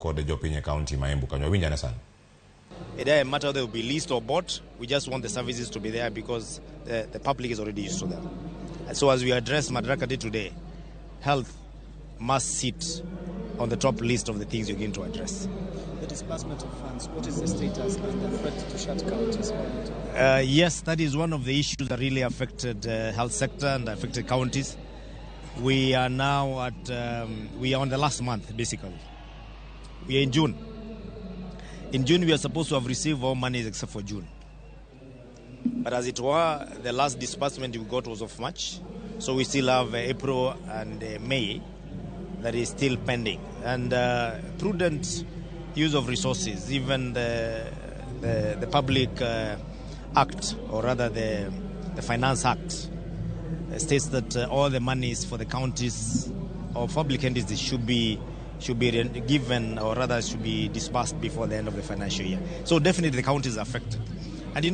Kod jopiny e kaunti ma Embu kanyo. Winjane sani. It doesn't matter whether it will be leased or bought. We just want the services to be there because the public is already used to them. And so as we address Madaraka Day today, health must sit on the top list of the things you're going to address. The disbursement of funds, what is the status and the threat to shut counties? Yes, that is one of the issues that really affected health sector and affected counties. We are now we are on the last month, basically. We are in June. In June, we are supposed to have received all monies except for June. But as it were, the last disbursement we got was of March. So we still have April and May that is still pending. And prudent use of resources, even the Public Act, or rather the Finance Act, states that all the monies for the counties or public entities should be given, or rather should be disbursed before the end of the financial year. So definitely the counties are affected. And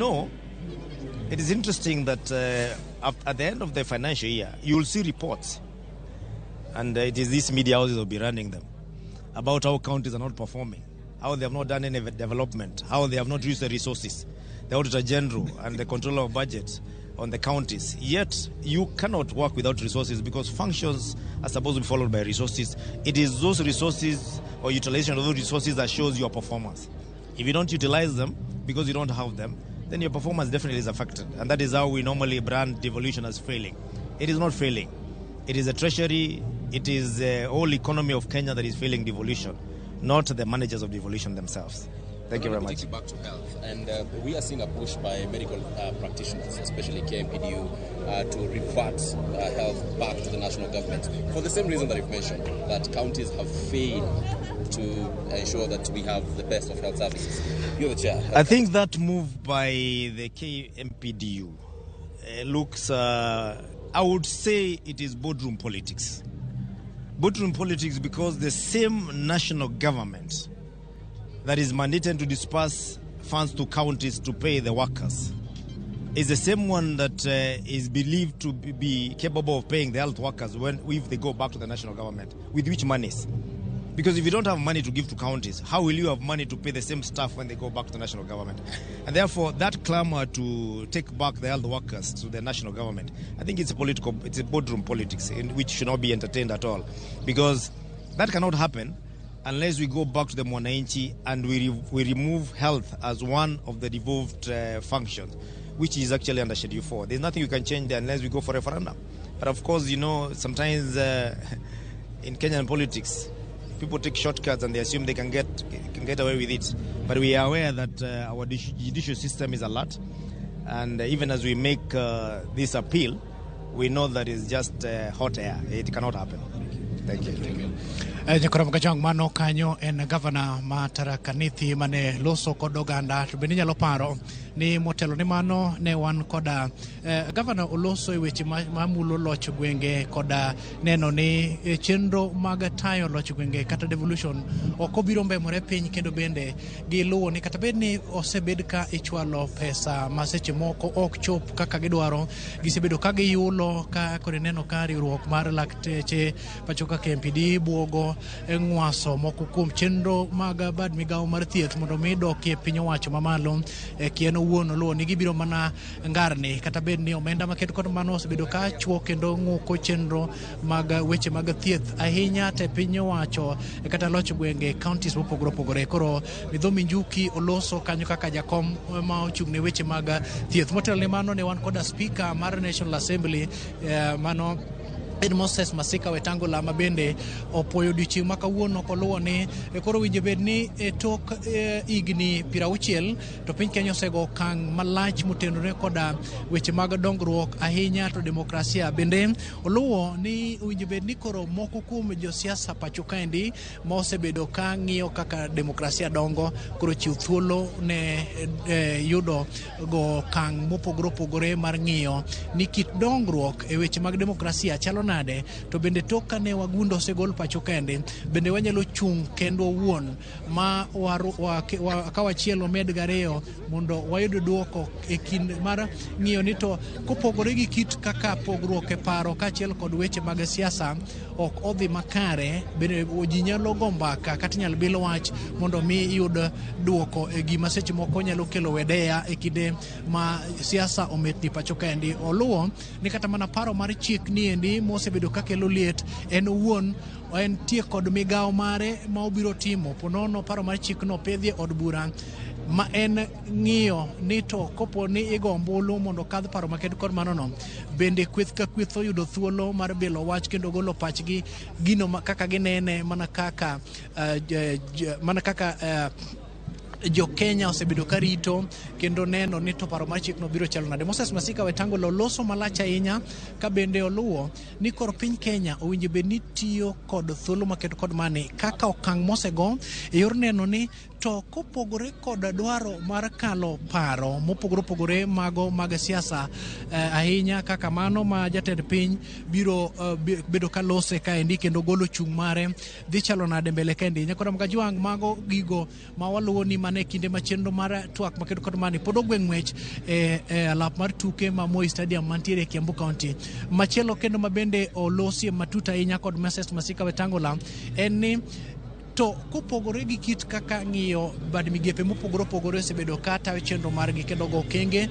it is interesting that at the end of the financial year, you will see reports, and it is these media houses will be running them, about how counties are not performing, how they have not done any development, how they have not used the resources, the Auditor General and the Controller of Budget on the counties. Yet you cannot work without resources, because functions are supposed to be followed by resources. It is those resources or utilization of those resources that shows your performance. If you don't utilize them because you don't have them, then your performance definitely is affected. And that is how we normally brand devolution as failing. It is not failing. It is the treasury, it is the whole economy of Kenya that is failing devolution, not the managers of devolution themselves. Thank you very Let me much. take you back to health. And we are seeing a push by medical practitioners, especially KMPDU, to revert health back to the national government. For the same reason that you've mentioned, that counties have failed to ensure that we have the best of health services. You're the chair. I think that move by the KMPDU looks, I would say it is boardroom politics. Boardroom politics because the same national government that is mandated to disperse funds to counties to pay the workers is the same one that is believed to be capable of paying the health workers if they go back to the national government. With which monies? Because if you don't have money to give to counties, how will you have money to pay the same staff when they go back to the national government? And therefore, that clamor to take back the health workers to the national government, I think it's a political, it's a boardroom politics, in which should not be entertained at all. Because that cannot happen unless we go back to the Mwananchi and we remove health as one of the devolved functions, which is actually under Schedule 4. There's nothing you can change there unless we go for referendum. But of course, sometimes in Kenyan politics, people take shortcuts and they assume they can get away with it. But we are aware that our judicial system is alert, and even as we make this appeal, we know that it's just hot air. It cannot happen. Thank you. Thank you. Nyakoro Kajwang' mano kanyo en gavana ma Tharaka Nithi mane loso kod oganda to bende inyalo paro ni motelo ni mano ne wan koda gavana oloso e weche mamulo loch gwenge koda neno ni chenro mag tayo loch gwenge kata devolution ok obiro mbemore piny kendo bende giluwo ni kata bed ni osebed ka ichwalo pesa ma seche moko ok chop kaka gidwaro gisebedo ka giyulo ka kod ineno ka riwruok mar lakteche pacho ka KMPD buogo ng'waso moko kuom chenro mag bad migawo mar thieth mondo mi dokie piny owacho mamalo kien owuon oluwo ni gibiro mana ngarni kata bed ni omenda maket kod mano osebedo ka chuo kendo ng'uko chenro mag weche mag thieth ahinya te piny owacho kata loch gwenge counties mopogore opogore. Koro Muthomi Njuki oloso kanyo kaka jakom ma ochung' ne weche mag thieth. Motelo ne mano ne wan koda speaker mar National Assembly mano en Moses Masika Wetangula ma bende opuoyo odiochieng' ma kawuono koluwo ni koro winjo bed ni e tok higni 60 to piny Kenya osego okang' malach motenore koda weche mag dongruok ahinya to demokrasia. Bende oluwo ni owinjo bed ni koro moko kuom josiasa pacho kaendi ma osebedo ka ng'iyo kaka demokrasia dongo koro chiw thuolo ne yudo go okang' mopogore opogore mar ng'iyo ni kit dongruok e weche mag demokrasia chalo. nade to bende tok kane wagunda osegol pacho kende bende wanyalo chung' kendwa owuon ma kaw achiel wamed gariyo mondo wayud duoko e kind mar ng'iyo ni to kopogore gi kit kaka pogruok e paro kaachiel kod weche mag siasa ok odhi makare bende ji nyalo go mbaka kata inyalo bil wach mondo mi yud duoko e gima seche moko nyalo kelo wedeya e kinde ma siasa ometni pacho kaendi. Oluwo ni kata mana paro mar chik ni endi mosebedo kakelo liet en owuon entie kod migawo mare ma obiro timo ponono paro mar chikno pedhi e od bura ma en ng'iyo ni to kopo ni igo ombulu mondo okadh paro maked kod mano no bende kweth ka kweth oyudo thuolo mar bilo wach kendo golo pachgi gino kaka ginene mana kaka mana kaka jo Kenya osebedo ka rito kendo neno ni to paro mar chikno biro chalo nade. Moses Masika Wetangula oloso malach ahinya ka bende oluwo ni kor piny Kenya owinjo bed ni tiyo kod thuolo maket kod mani kaka okang' mosego e yor neno ni to kopogore kod dwaro mar kalo paro mopogore opogore mago mag siasa ahinya kaka mano ma jatend piny biro bedo ka lose kaendi kendo golo chung' mare dhi chalo nade mbele kaendi. Nyakora Mkajwang' mago gigo ma waluwo ni mane kinde ma chenro mar twak makedo kod mani pod ogwe ng'wech e alap mar tuke ma Moi Stadium mantiere e Kiambu County. Machielo kendo ma bende olosie matut ahinya kod Moses Masika Wetangula en ni to kopogore gi kit kaka ng'iyo bad migepe mopogore opogore osebedo ka tayo chenro margi kendo go okenge.